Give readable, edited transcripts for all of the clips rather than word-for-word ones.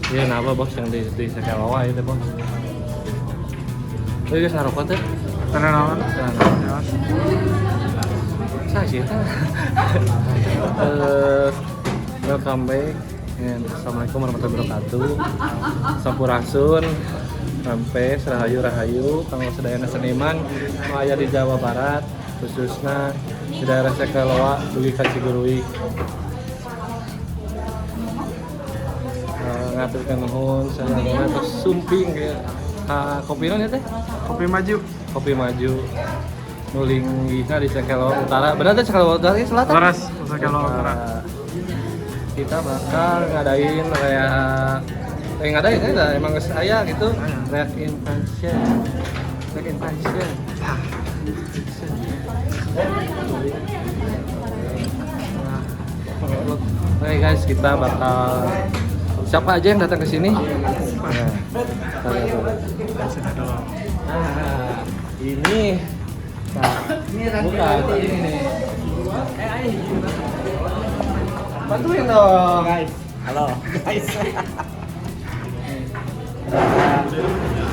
Iya, napa bos yang di Sekelawa itu bos. Oh, iya, ngarokok teh. Karena naon? Nah, saya sih. Welcome back. And assalamualaikum warahmatullahi wabarakatuh. Sampurasun. Sampai serahayu rahayu kanggo sadayana seniman nu aya di Jawa Barat, khususnya di daerah Sekelawa dugi ka Cigurui. Ngaturkeun nuhun sadayana terus sumping ke ka kopi naon ya teh? Kopi Maju. Kopi Maju. Nu linggihna di Sekelawa Utara. Benar teh Sekelawa Utara ya Selatan? Leres, Sekelawa Utara. Kita bakal ngadain kayak ngadain ya, emang geus aya gitu. Reak invasion. Reak invasion. Oke guys, kita bakal siapa aja yang datang ke sini? Nah, kita lihat dulu. Nah, ini nah, bukan ini nih. Bantuin dong, Guys. Halo, guys.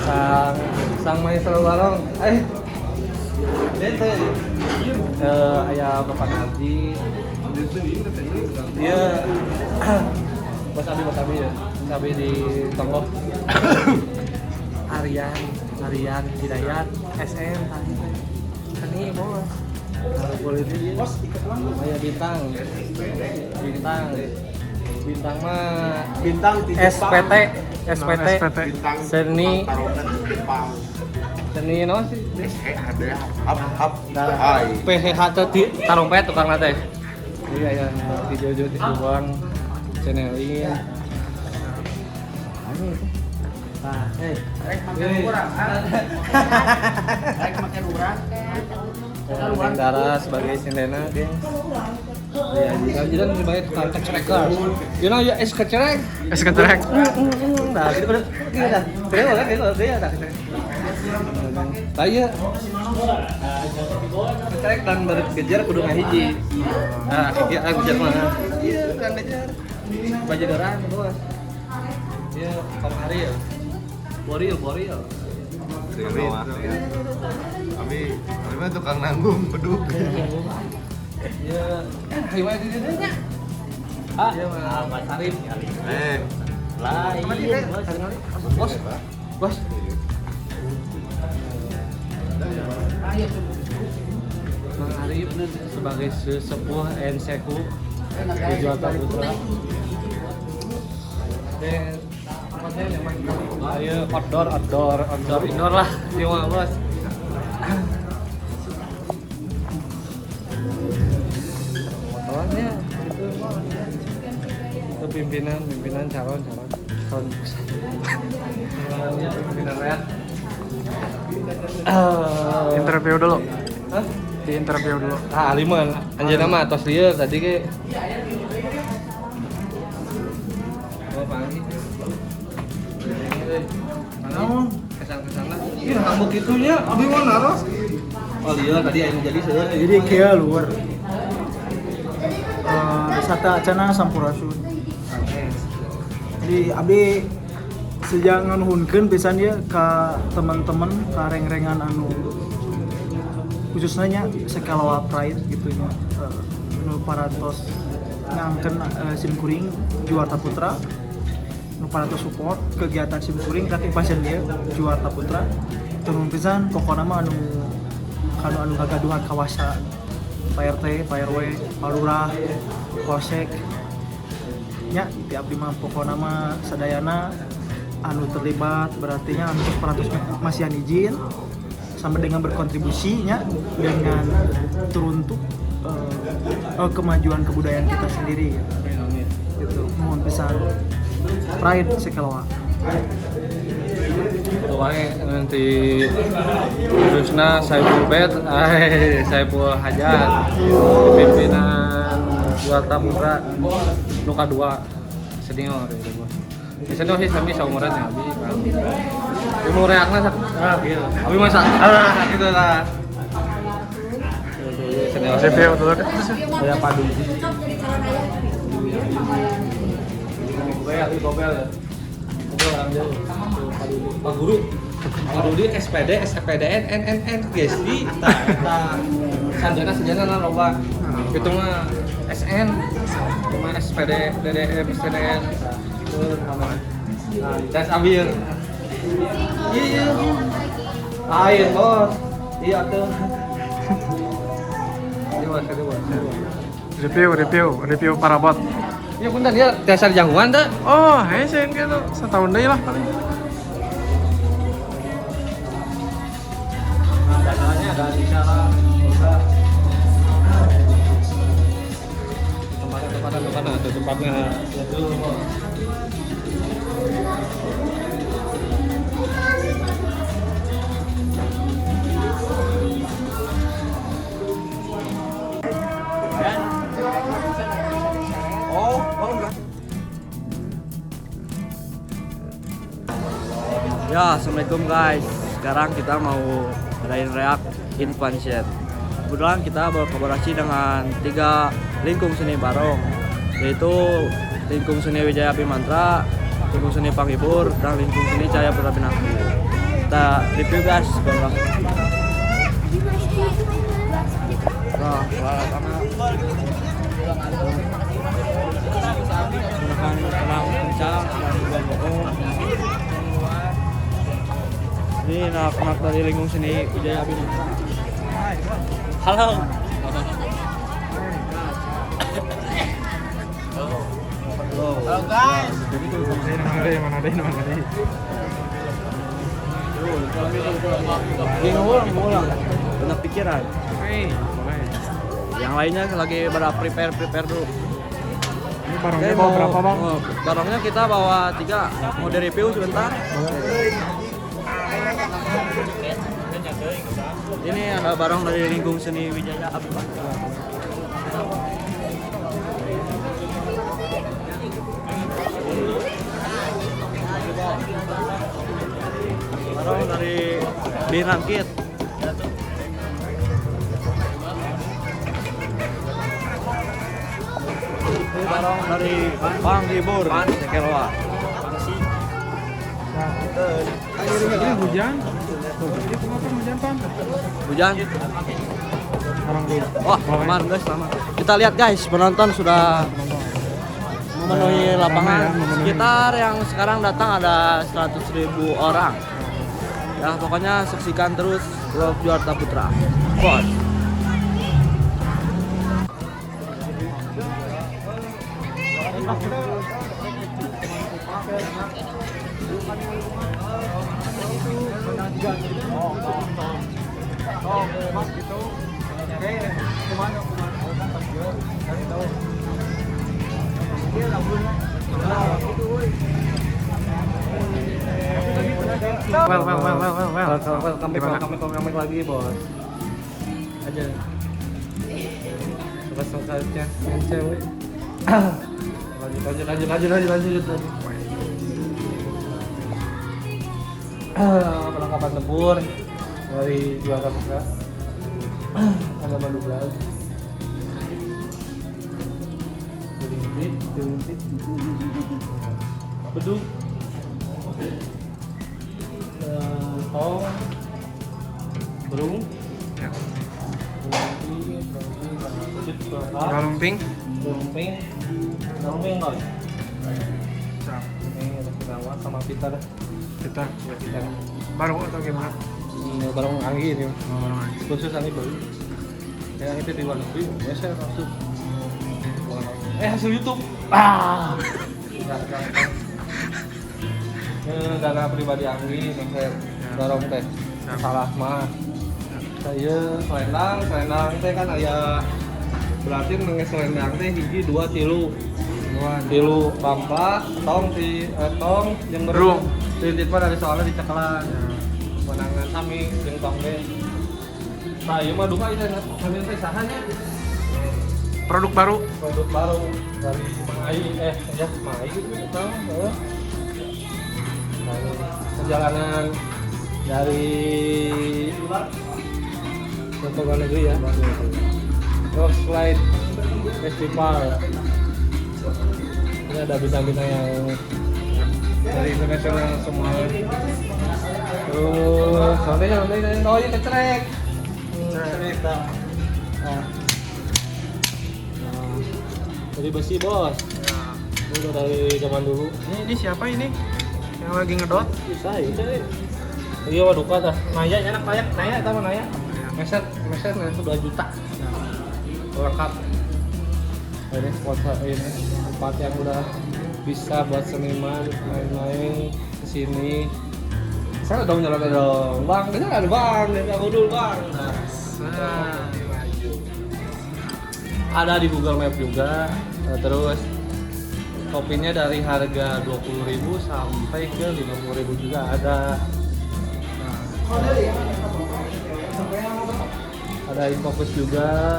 Sang sang maestro barong. Ayah Bapak Narji. Iya. Bos Abi ya. Bos Abi di Tonggoh. Aryan, Aryan Hidayat, SM tadi teh. Seni bos. Kalau boleh dia. Bos ikut Ayah bintang. Bintang. Bintang mah Bintang di SPT, SPT, SPT. Bintang Seni. Taronan Jepang. Seni naon sih? S E H D H H Nah, Hai. PHH teh di tarompet tukang teh. Iya ya, di Jojo di Subang, channelin. Anu itu. Nah, Rek makan urang. Rek makan urang. Neng Dara sebagai sindena, gengs. Iya, jadi sebagai tukang kecereker. You know ya es kecerek. Es kecerek. Nah, gitu kan. Iya dah. Gitu kan, gitu iya dah. Lah iya. Kecerek dan berkejar kudu ngahiji. Nah, iya kejar mah. Iya, kan kejar. Bajadoran bos. Iya, Kang Ariel. Boril, boril. Abi, abi mah tukang nanggung beduk. Iya, ayo aja di sini. Ah, iya mah Mas Arif. Lain. Bos. Bos. Mang Arif sebagai sesepuh NCQ di Juwata Putra. Dan ayo outdoor, outdoor, outdoor, indoor lah, gimana bos? Motornya itu itu pimpinan, pimpinan calon, calon, calon pimpinan rakyat. Interview dulu. Hah? Di interview dulu. Ah, lima, anjeunna mah atos lieur tadi ge. Oh, pagi. Naon? Kesan-kesanna. Ih, rambut kitunya abi mah naros. Oh, lieur tadi anu jadi seueur. Jadi kieu luar. Sata acana sampurasun. Jadi abdi sejak nganuhunkeun pisan dia ka teman-teman ka reng-rengan anu khususnya nya Sekelawa Pride gitu nya. Nu parantos ngangkeun sim kuring Juwarta Putra. Nu parantos support kegiatan sim kuring ka pasien dia Juwarta Putra. Turun pisan pokona mah anu kanu anu kagaduhan kawasa Pak RT, Pak RW, Pak Lurah, Polsek nya ti abdi mah pokona mah sadayana anu terlibat berarti nya anu parantos masihan izin sama dengan berkontribusi nya dengan teruntuk kemajuan kebudayaan kita sendiri gitu. Nuhun pisan Pride Sekelawa. Tuh wae nanti khususna Saiful Bet, Saiful Hajat, pimpinan Juwarta Putra nu kadua senior gitu bos. Di senior sih sami saumuran ya abi. Ilmu reakna sak ah gitu. Abi masa ah gitu lah. Senior Interview dulu. Saya padu. Gobel, abi gobel ya. Itu orang jauh. Tuh, Pak Dudi. Pak Guru. Pak Dudi SPD, SPDN, NNN, GSD, tah, sarjana lah loba. Itu mah SN, cuma SPD, DDM, STDN. Tuh, sama. Nah, tes ambil. Iya. Lain, bos. Iya tuh. Ini bos. Review parabot. Ya punten ya, dasar jangguan teh. Oh, hese gitu. Setahun deui lah paling. Nah, dananya ada di sana. Udah. Tempatnya atau tempatnya lihat dulu, bos. Ya, assalamualaikum guys. Sekarang kita mau ngadain reak Infanset. Kebetulan kita berkolaborasi dengan 3 lingkung seni barong, yaitu lingkung seni Wijaya Abimantra, lingkung seni Panghibur, dan lingkung seni Cahaya Putra Pinangki. Kita review guys, barong. Nah, peralatan menggunakan kerang kencang dan juga bohong. Ini anak-anak dari lingkung seni Wijaya Abimantra. Halo. Halo guys. Mana deh. Ngulang. Banyak pikiran. Yang lainnya lagi pada prepare dulu. Ini barangnya bawa berapa, Bang? Barangnya kita bawa 3. Mau di-review sebentar. Ini ada barang dari lingkung seni Wijaya Abimantra. Barang dari Binangkit. Ini barang dari Panghibur, Sekeloa. Ini hujan. Itu kenapa hujan, Pan? Hujan. Wah, aman guys, lama. Kita lihat guys, penonton sudah memenuhi lapangan. Sekitar yang sekarang datang ada 100.000 orang. Ya, pokoknya saksikan terus vlog Juarta Putra. Bos. Well. Kami lagi, bos. Aja. Selesai-selesainya cewek. Lanjut. Perlengkapan tempur dari Juara Putra. Ada madu belas. Dilintit. Beduk. Tong. Burung. Ya. Galumping. Galumping kali. Ini ada kita sama Peter. Peter. Ya, Peter. Baru atau gimana? Barang Anggi ini. Oh, barang Anggi. Khusus Anggi baru. Yang itu di luar negeri, biasa langsung. Hasil YouTube. Ah. Ini dana pribadi Anggi, saya dorong teh. Salah mah. Saya selendang teh kan aya berarti nenge selendang teh hiji 2 3. Tilu bampa, tong ti tong jeung berung. Tintit mah dari soalnya dicekelan. Menangan sami jeung tong ge. Tah ieu mah duka ieu sami teh saha nya? Produk baru. Produk baru dari Mang Ai ya Mang Ai gitu tahu heeh. Perjalanan dari untuk luar negeri ya. Rock Slide Festival. Ini ada bintang-bintang yang Dari internasional semua. Terus nanti oh iya kecerek. Cerita. Nah. Dari besi bos. Ya. Ini udah dari zaman dulu. Ini siapa ini? Yang lagi ngedot? Bisa ya. Iya waduh kata. Naya enak kayak Naya sama Naya. Meset 2 juta. Lengkap. Ini sponsor ini tempat yang udah bisa buat seniman main-main kesini. Saya dong jalan dong, bang. Ini ada bang, ini aku dulu bang. Nah, ada di Google Map juga. Nah, terus kopinya dari harga 20.000 sampai ke 50.000 juga ada. Nah, ada Infokus juga.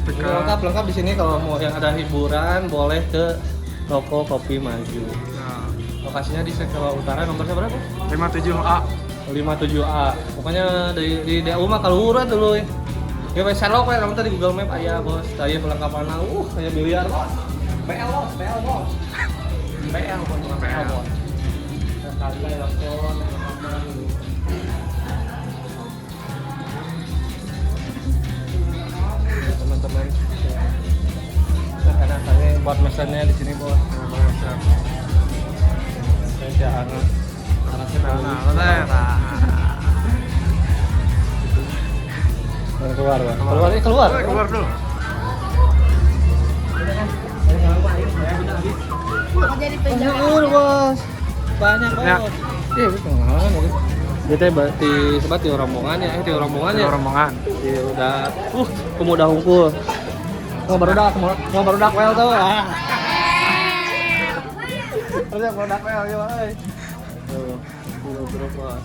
Ini lengkap di sini. Kalau mau yang ada hiburan boleh ke Toko Kopi Maju. Nah. Lokasinya di Sekewa Utara nomor berapa? 57A. 57A. Pokoknya di DU mah kaluhuran dulu ya. Ya wes Sherlock we, kamu tadi Google Map aya bos. Tadi perlengkapan kayak biliar bos. PL bos, PL bos. PL bos, bukan PL bos. Sekali nonton perlengkapan dulu. Teman-teman. Nah, enak buat mesennya di sini bos. Saya anak keluar, Bang. Keluar. Keluar dulu. Banyak bos. Banyak bos. Iya, itu pengalaman mungkin. Dia teh di sebat di rombongan ya, di rombongan ya. Rombongan. Iya, udah. Pemuda hungkul. Mau barudak wel tuh. Ah. Terus barudak wel ya, euy. Tuh, grup bos.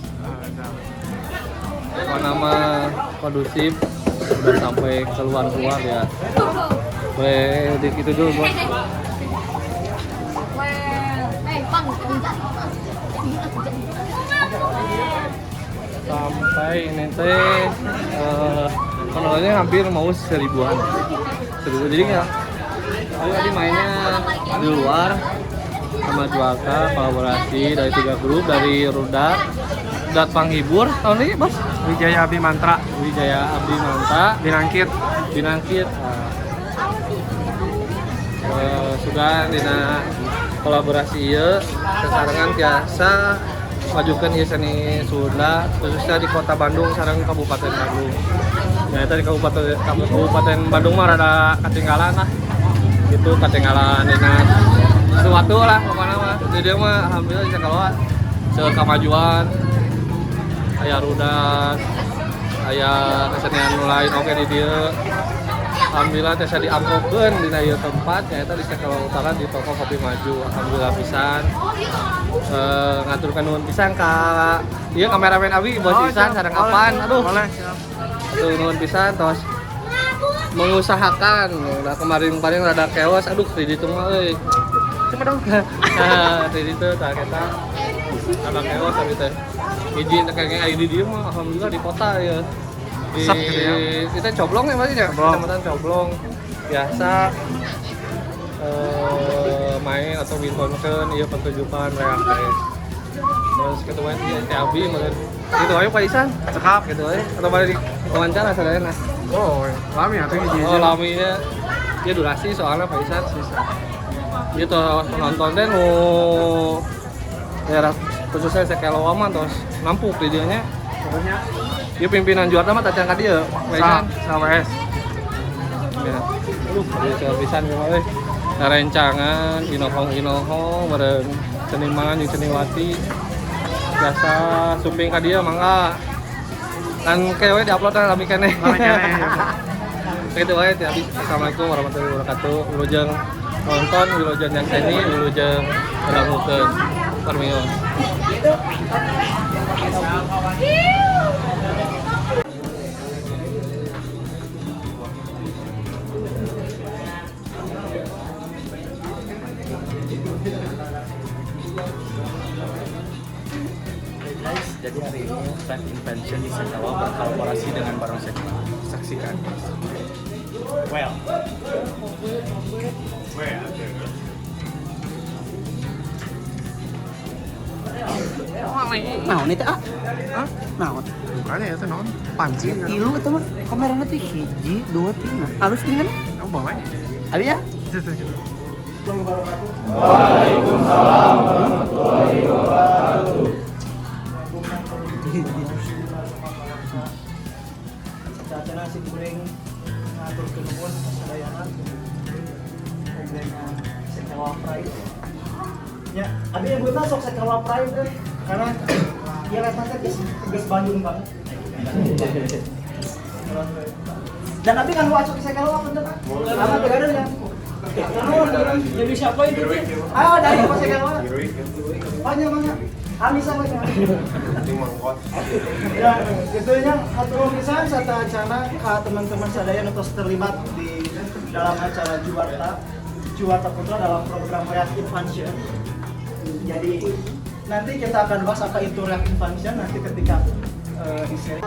Nama kondusif udah sampai keluar-keluar ya. Boleh di itu dulu, Bos. Sampai ini teh penontonnya hampir mau 1000-an. 1000. Jadi ya, ayo tadi mainnya di luar sama Juaka kolaborasi dari 3 grup dari Rudat Panghibur tahun ini bos Wijaya Abdi Mantra Binangkit. Sudah dina kolaborasi ieu sesarengan biasa majukan ieu seni Sunda khususnya di kota Bandung sareng Kabupaten Bandung. Nah, itu di Kabupaten Bandung mah rada ketinggalan lah. Itu ketinggalan dina sesuatu lah pokoknya mah. Jadi dia mah alhamdulillah bisa keluar kemajuan aya rudas, aya kesenian lain oke di dieu. Alhamdulillah teh diamprokeun dina ieu tempat nyaeta di Sekewa Utara di Toko Kopi Maju. Alhamdulillah pisan. Ngaturkeun nuhun pisan ka ieu kameramen abi bos Isan sareng apaan. Aduh. Boleh, siap. Aduh nuhun pisan tos mengusahakan. Nah, kemarin paling rada keos, aduh di ditu mah euy. Cepet dong. Nah, di ditu tah eta. Rada keos abi teh. Izin kayaknya di dieu mah alhamdulillah di kota ya. Di gitu ya. Kita Coblong ya berarti ya? Kecamatan Coblong. Biasa main atau bintonkeun ieu pertunjukan reak teh. Terus ketemu di Abi meureun. Gitu ayo Pak Isan. Cekap gitu aja. Atau balik di wawancara sadayana. Oh, lami atuh hiji. Oh, laminya. Ya durasi soalnya Pak Isan sisa. Gitu penonton teh nu daerah khususnya Sekeloa mah terus nampuk di dieu nya. Pokoknya dia pimpinan juara mah tacan ka dieu, Pak Isan. Sa WS. Ya. Aduh, dieu pisan kumaha euy. Rencangan inohong-inohong bareng seniman jeung seniwati. Biasa sumping ka dieu mangga. Kan kewe diupload lami keneh. Lami keneh. Gitu wae teh habis. Assalamualaikum warahmatullahi wabarakatuh. Wilujeng nonton, wilujeng nyakseni, wilujeng ngadangukeun. Permios. Guys, jadi hari ini Live Invention di Sekawa berkolaborasi dengan Barong Sekawa. Saksikan. Well. Naon itu ah? Naon? Bukannya ya teh naon? Panci kan. Tilu eta mah kamerana teh 1, 2, 3. Halus gini kan? Kamu bawa ya? Abi ya? Waalaikumsalam warahmatullahi wabarakatuh. Cacana si kuring ngatur nuhun sadayana dengan Sekawa Pride. Ya, abi nyebutna sok Sekawa Pride euy, karena ieu eta teh geus Bandung banget. Dan abi kan wacok Sekawa punten ah. Apa teu gaduh ya? Jadi siapa itu? Ayo dari Pak Sekawa. Banyak banyak. Anissa banyak. Ya, gitu nya hatur pisan serta acana ka teman-teman sadaya nu tos terlibat di dalam acara Juwarta Putra dalam program Reak Invasion. Jadi nanti kita akan bahas apa itu Reak Invasion nanti ketika di seri.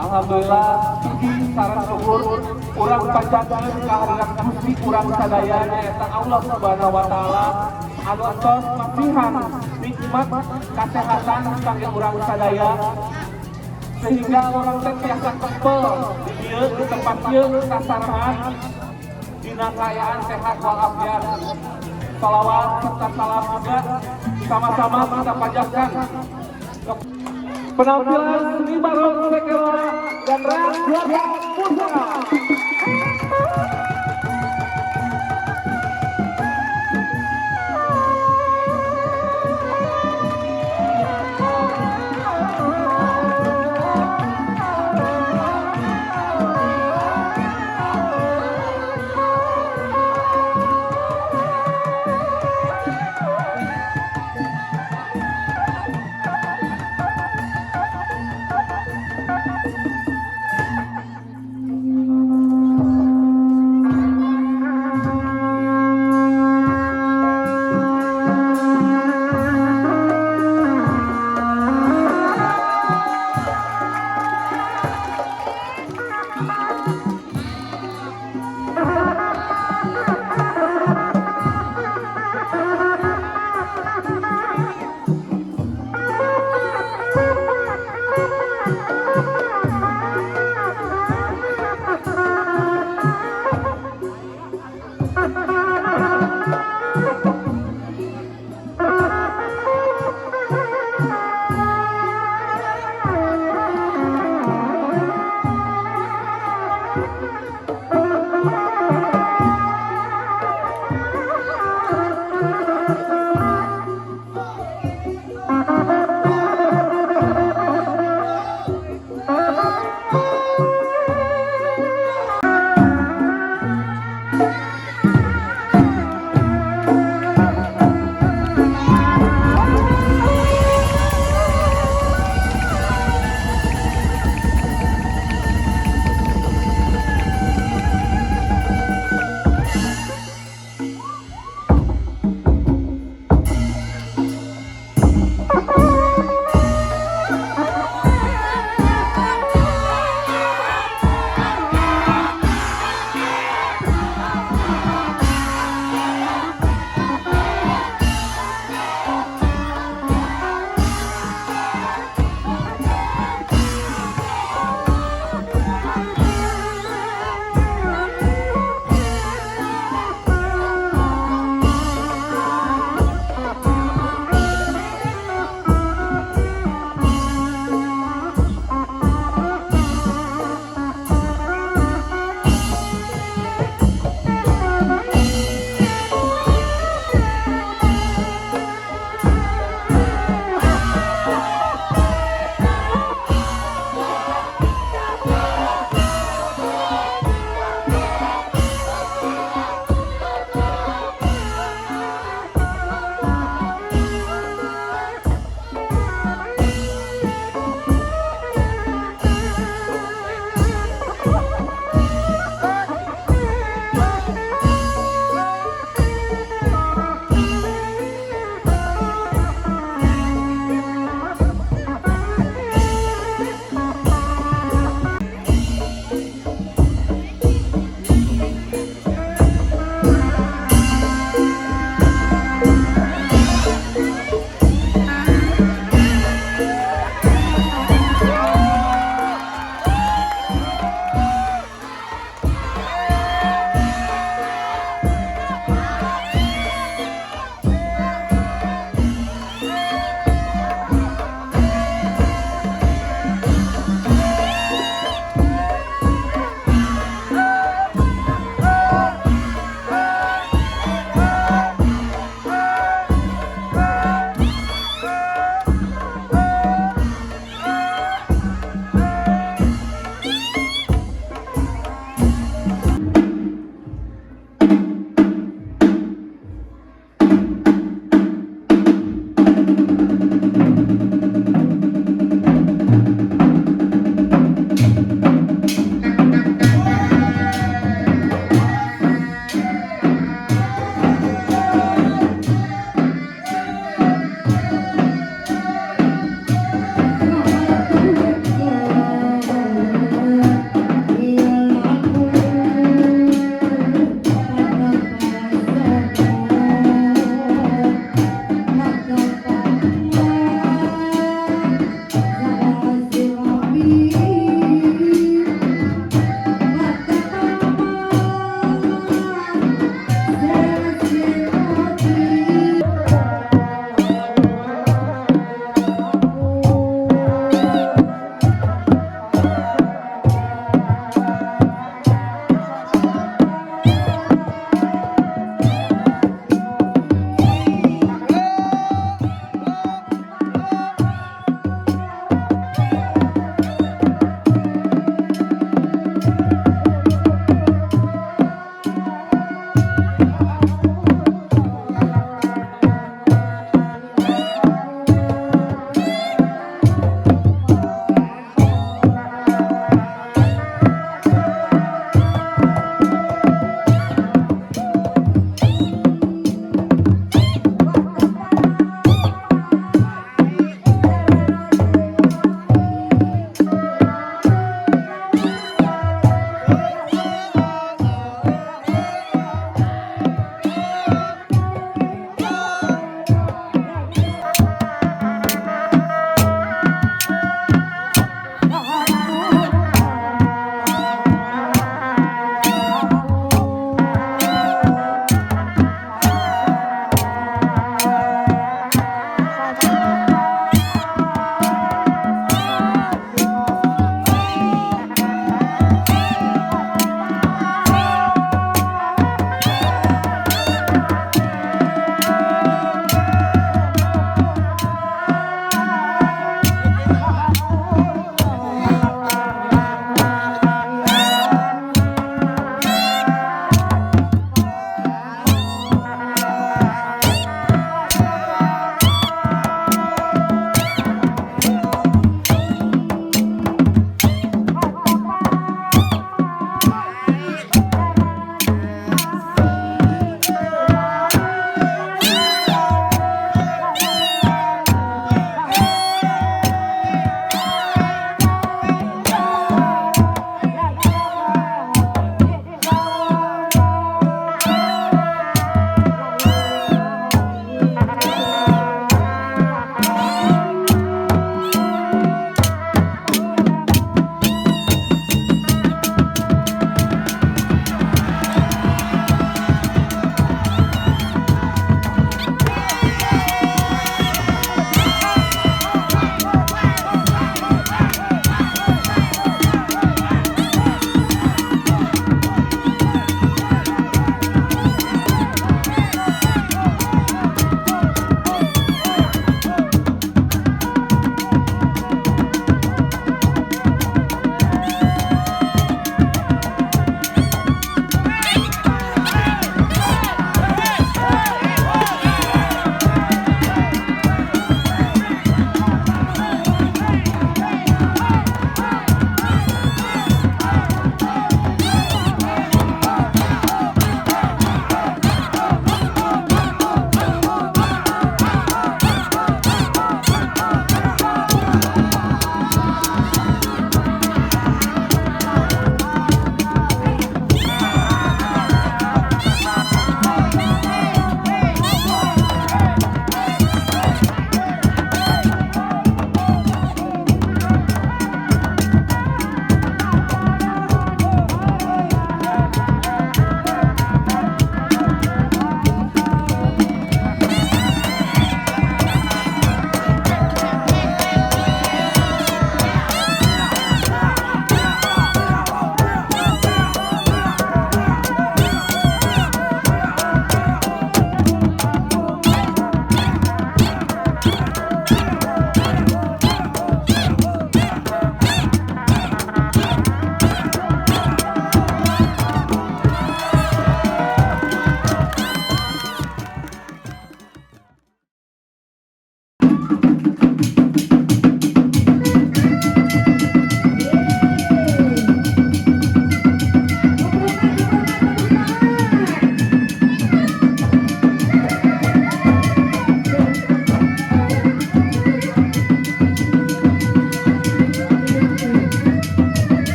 Alhamdulillah, puji sareng syukur urang panjatkeun ka hadirat Gusti urang sadaya nyaeta Allah Subhanahu wa taala anu tos masihan nikmat kasehatan kangge urang sadaya sehingga urang teh tiasa kempel di dieu di tempat ieu kasarengan dina kaayaan sehat walafiat. Salawat serta salam juga sama-sama kita panjatkan penampilan seni barong Sekawa dan Reak Juwarta Putra.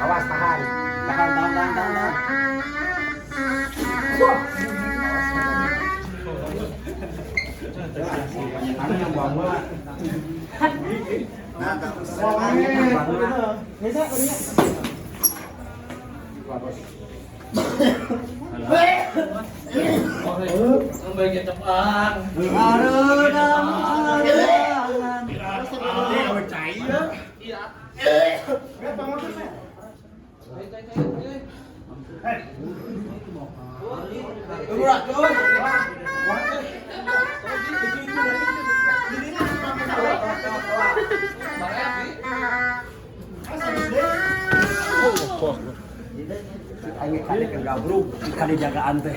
Awas, tahan. Tahan, tahan, tahan, tahan. Kali jagaan teh.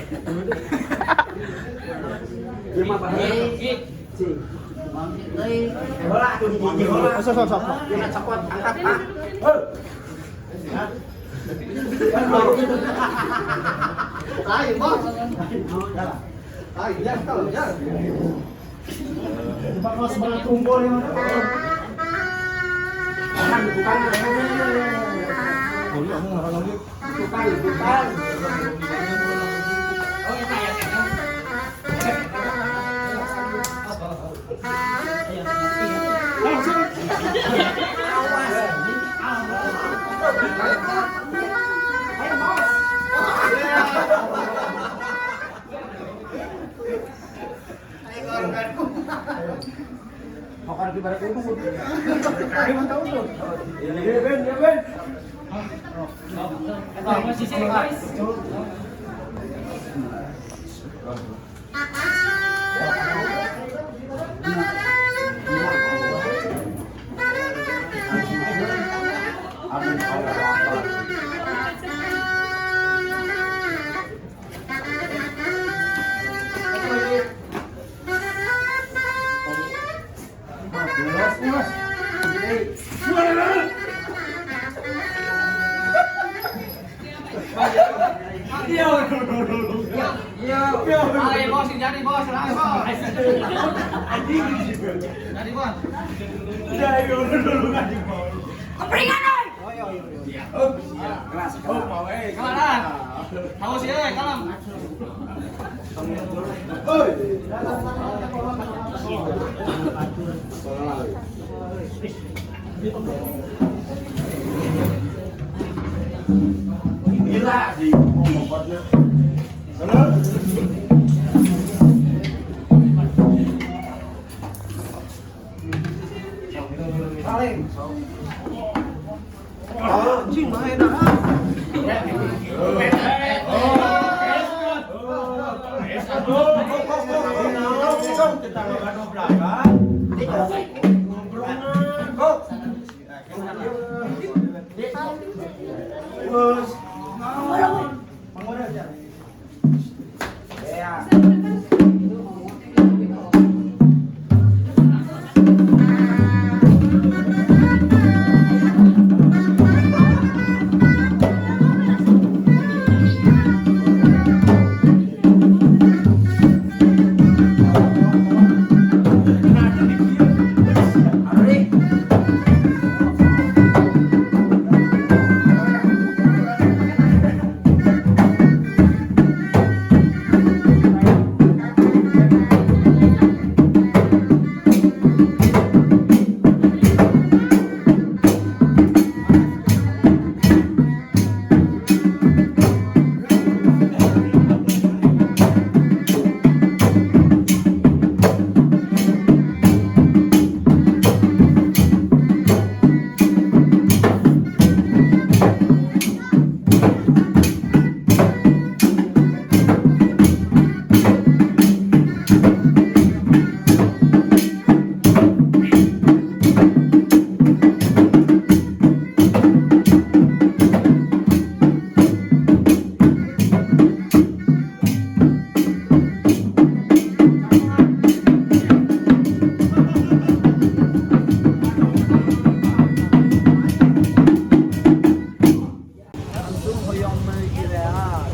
reak.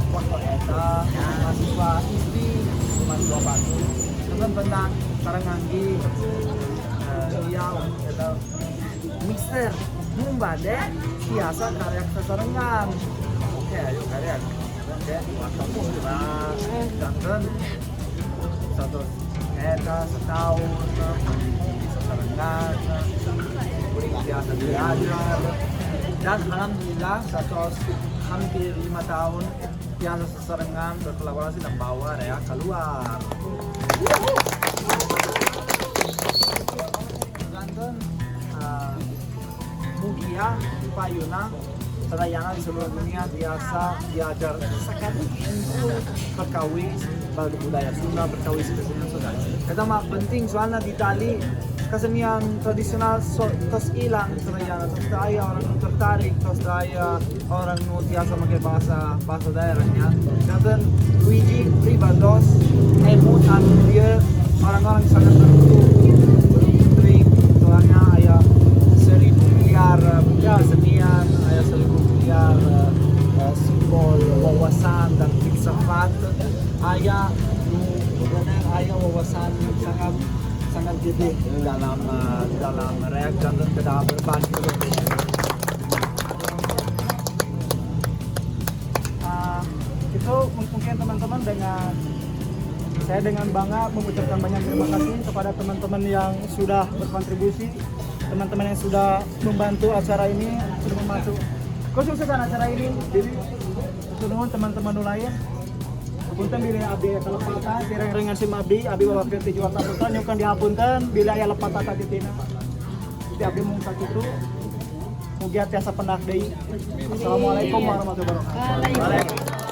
Waktu eta mahasiswa ISBI, mahasiswa Bandung, teman tentang sareng nganggi iya eta mister mun bade biasa karya sasarengan. Oke, ayo karya. Oke, waktu putra janten satu eta setahun sasarengan kuring biasa diajar dan alhamdulillah satu hampir 5 tahun biasa sasarengan berkolaborasi dan bawa reak keluar. Janten mugia payuna sadayana di seluruh dunia biasa diajar sekali perkawis budaya Sunda, perkawis kesenian Sunda. Eta mah penting soalnya di Itali kesenian tradisional tos hilang sadayana, tos aya orang nu tertarik, tos aya orang nu tiasa make bahasa daerahnya. Janten Luigi pribados emut anu dia orang-orang sangat beruntung soalnya aya 1000 miliar kesenian, aya 1000 miliar simbol wawasan dan filsafat, aya nu benar aya wawasan sangat sangat gede dalam dalam reak janten kedah berbagi. Itu mungkin teman-teman dengan saya dengan bangga mengucapkan banyak terima kasih kepada teman-teman yang sudah berkontribusi, teman-teman yang sudah membantu acara ini, sudah membantu kesuksesan acara ini. Jadi nuhun teman-teman nu lain. Punten bilih abdi kalepatan, tireng-rengan sim abdi, abdi wakil ti Juwarta Putra nyukan dihapunten bilih aya lepat tata titina. Jadi abdi mung sakitu. Mugia tiasa pendak deui. Assalamualaikum warahmatullahi wabarakatuh. Waalaikumsalam.